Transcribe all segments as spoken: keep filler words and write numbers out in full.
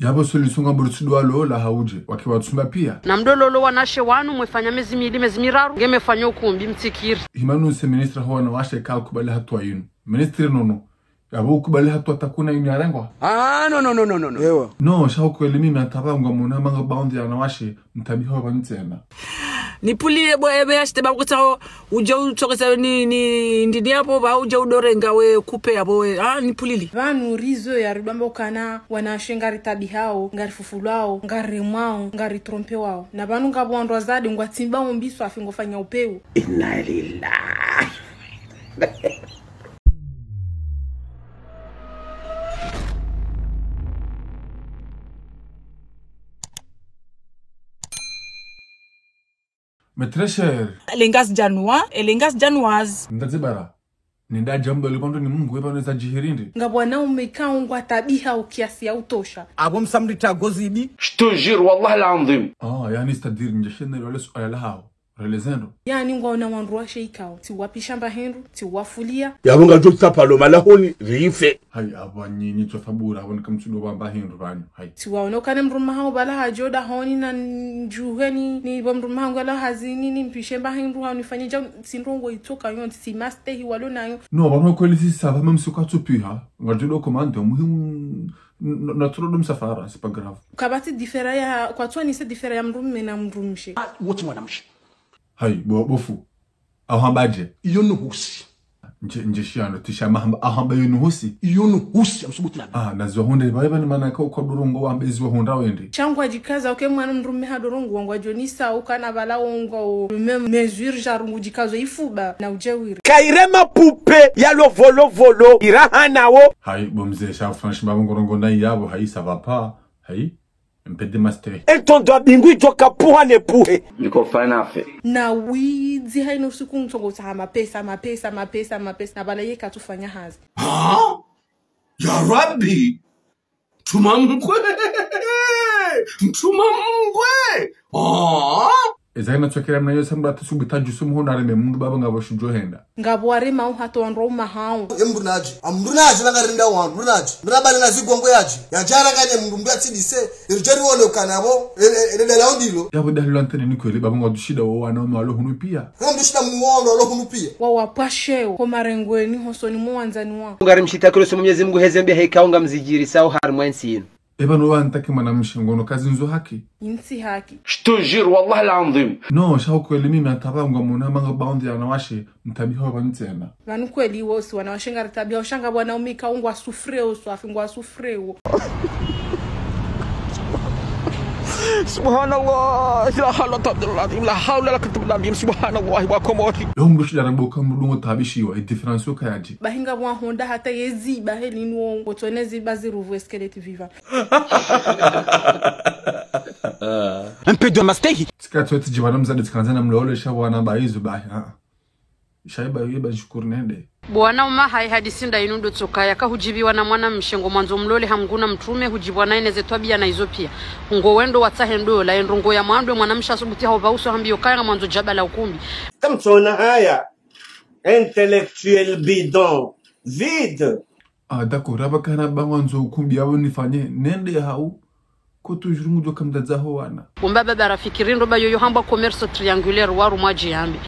Yapvo solution ngapvo ritsidjo walola haudje, wake watsumba pia. Namdjo lolo wanawashe wanu, mwefanya mezi mili, mezi miraru, nge mwefanya ukumbi, mtsikiri. Himanu nse ministra ho wanawashe ka kubali hatua yinu. Ministri nono. Yapvo ukubali hatua takuna yinu yarengwa? Ah, no, no, no, no, no, no. Ewa. No, sha ukweli mimi hata pvanu ngamwona manga baadhwi ya wanawashe, mtabiha wa pvanu tsena. Nipvulile bo ebe yashite ba kutsaho, udje utsokesa ni, ni, ndini yapvo, ba udje udorenga we kupe yapvo we. Ah, nipvulile. Pvanu rizo ya ridjwamba ukana, wanawashe ngaritabihao, ngarifufulwao, ngariremwao, ngaritrompewao. Na pvanu ngapvo wandru wazade, ngwatsimbao mbi swafi ngwafanya upeu. Inna lillahi. Mes très chers. Elengas janwa, elengas janwas. Ndazibara. Ninda jambo lipvando ni Mungu, epvano za djihirindi. Ngapvo wanaume kao ngwatabihao kiasi ya utosha. Apvo msamrita gozibi. Je te jure, wallah l'adhwim. Ah, yaani c'est-à-dire, ndje shenero wale suala lahao. Relezendo. Yaani ngwaona wandru washe ikao. Tsiwapvisha mba hindru, tsiwafulia. Yapvo ngadjo tsapalo malahoni, rife. Hayi, apvo nyinyi tsofa bura, apvo nikamtsudo wamba hindru pvanu. Hayi. Tsiwaona ukana mdrume hao pvala hadjo dahoni na ndjuheni, ni pvo mdrume hangu yalawa hazini, nimpvishe mba hindru hao nifanye djau, tsi ndrongo itsoka yo, tsi mastehi walo nayo. No, pvanu kweli si ça va, même si kwatsupiha, ngadjo do commande, muhimu, n-, n-, natsudo do msafara, c'est pas grave. Kapvatsi différence ya, kwatsuwa nise différence ya mdrume na mdrumshe. Ah, wote mwanamshe. Hayi, bo, bo fundi. Ahamba dje? Iyo nuhusi. Ndje, ndje shiano, tsi sha mahamba, ahamba iyo nuhusi. Iyo nuhusi, amsubuti na. Ah, na ziwahundra, pvaye pvani mana ka ukwa dorongo wambe ziwahundra wende. Sha ngwadjikaza, uke mwana mdrume ha dorongo, ngwadjonisa, ukana pvala wongo, me-, mesure ja rungu djikazo ifuba, na udjewiri. Kayirema pupe, ya lo volo volo, iraha nawo. Hayi, bo mze, sha franchement, pvo ngorongo na yapvo, hayi, ça va pas, hayi. Mpede master. Etondo abingu idjoka puha ne puhe. Niko fanafe. Na widzi haina usiku ntsongo utsaha mapesa, mapesa, mapesa, mapesa. Na pvala ye katsufanya hazi. Ha? Ya Rabbi! Mtruma mkwe! Mtruma mkwe! Ha? Eza ina tsokera mna yo sambura tsubuta djusu muhona reme mndru pvapvo ngapvo shudjo henda. Ngapvo warema uhata wandru uma hao. E mndru nadje. A mndru nadje nanga rinda wandru, mndru nadje. Mndru nabale na zigongo yadje. Yadjara kanye mndru mndru atsidise. Iridjeri wone ukana pvo. E, e, e, dala undilo. Yapvo dahilo antene ni kweli pvapvo ngwadushinda wo wanaume walo hunu pia. Ngwadushinda muono walo hunu pia. Wawapvasheo. Ho marengweni hosoni mwa wandzani wao. Ngarimshitakilo somo Mwenyezi Mungu heze mbi heka unga mzidjiri sao harimwa entsi yinu. Epvanu wantake mwanamshe ngono kazi ndzo haki. Intsi haki. Je te jure, wallah l'adhwim. No, sha ukweli mimi hata pvanu ngamwona manga baadhwi ya wanawashe, mtabiha wa pvanu tsena. Pvanu kweli wosi wanawashe ngaritabihao, sha ngapvo wanaume kao ngwasufreo, swafi ngwasufreo. Subhanallah, la hawla wala quwwata illa billah, la hawla wala quwwata illa billah, subhanallah, wa Komori. Yo mndru shida rambo ka mndru ngo tabishiwa, e différence yo kayadje. Bahi ngapvo wahonda hata yezi, bahi linu, wotsone ziba ziruvu eskeleti viva. Un peu de mastehi. Tsika tsotsi djibana mzade tsikanza na mlole sha wana ba izo ba, ha. Sha iba, iba nshukuru nende. Bwana uma hayi hadisi nda inu ndo tsokaya ka hudjibiwa na mwanamshe ngo mwandzo mlole ha Mngu na mtrume hudjibiwa na ineze twabia na izo pia. Ngo wendo watsahe ndola, endrongo ya mwando mwanamshe asubuti hao pvauso hambiyo kaya nga mwandzo djaba la ukumbi. Kamtsona haya. Intellectuel bidon. Vide. Ah, d'accord, apvakana ba ngwandzo ukumbi yapvo nifanye, nende hau, ko toujours ngudjo kamdadza ho wana. Umba baba rafikiri ndo ba yoyo hambwa commerce triangulaire waru mwadji yambi.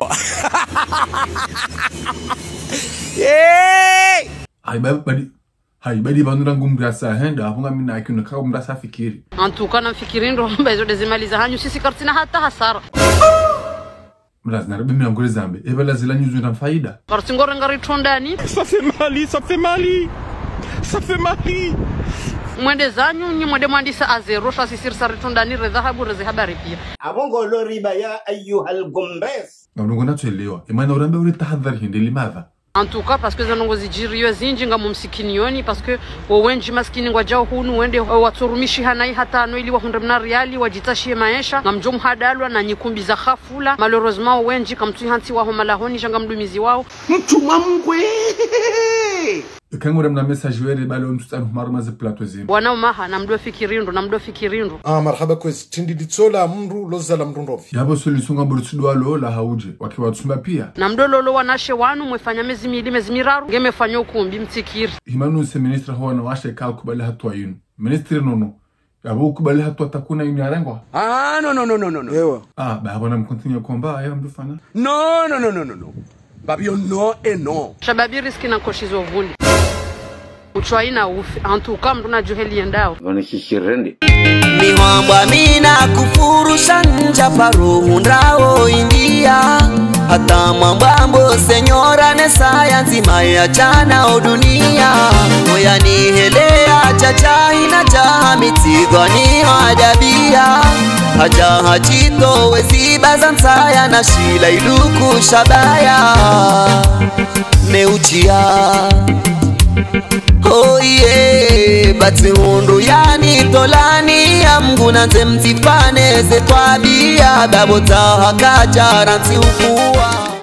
Hey! Hayi, ba, badi, hayi, badi pvanu rangu mndru asa henda, apvo ngamina akinu kao mndru asa fikiri. En tout cas, namfikiri ndo hamba izo ndeze mali za hanyu, sisi kartsina hata hasara. Mlazi na rabi milango le zambe. Eba lazi la nyuzu na faida. Kartsi ngore ngari trondani. Ça fait mal, ça fait mal. Ça fait mal. Mwende zanyu, nyi mwende mwandisa à zéro, sha sisi risa ritrondani, re dhahabu, re ze habari pia. Apvo ngolo riba ya ayyuhal gumbes. Ngamnungo natsuelewa. Imana urambe uri tahadhari hindri limadha. En tout cas, parce que zendrongo zidjiriyo zindji ngamumsikinioni, parce que wo wendji maskini ngwadjao hunu, wende, eh, watsorumishiha nayi hata ano ili wahundre mna riali, wadjitsashiye maesha, ngamdjo mhadalwa na nyikumbi za khafula. Malheureusement, wo wendji kamtsuhantsi waho malahoni, dja ngamdumizi wao. Mtruma mkwe. Ikangure mna message were bale omtsutsanu humaru mazi plateau zinu. Wana umaha, namdo fikiri ndo, namdo fikiri ndo. Ah, marhaba kwezi. Tindi litsola mndru, loza la mndru ndopvi. Yapvo solution ngapvo ritsidjo walola haudje, wake watsumba pia. Namdo lolo wanawashe wanu, mwefanya mezi mili, mezi miraru, nge mwefanya ukumbi, mtsikiri. Himanu nse ministra ho wanawashe ka kubali hatua yinu. Ministri nono. Baba ukubali hatu atakuna inu yarengwa. Ah, non, non, non, non, non, non. Ewa. Ah, baba na mkontinye komba, ya mdru fana. Non, non, non, non, non, non, non. Babi, yo non et non. Shababi riski na nkoshi zo vundi. Utswa ina ufi, antu uka mdru na djuheli yendao. Vani shishirende. Mihwambwa mina kufuru shanja paro hundrao India. Hata mwambwambo senyora ne sayansi maya chana o dunia. Moya nihelea chacha ina chaha mitsigoni adabia. Haja hachito wezi baza nsaya na shila iluku shabaya. Meuchia. Oye, batsi hundru yani tolani ya mngu na nze mtsifane ze twabia. Babo taha kajara ntsi ukua.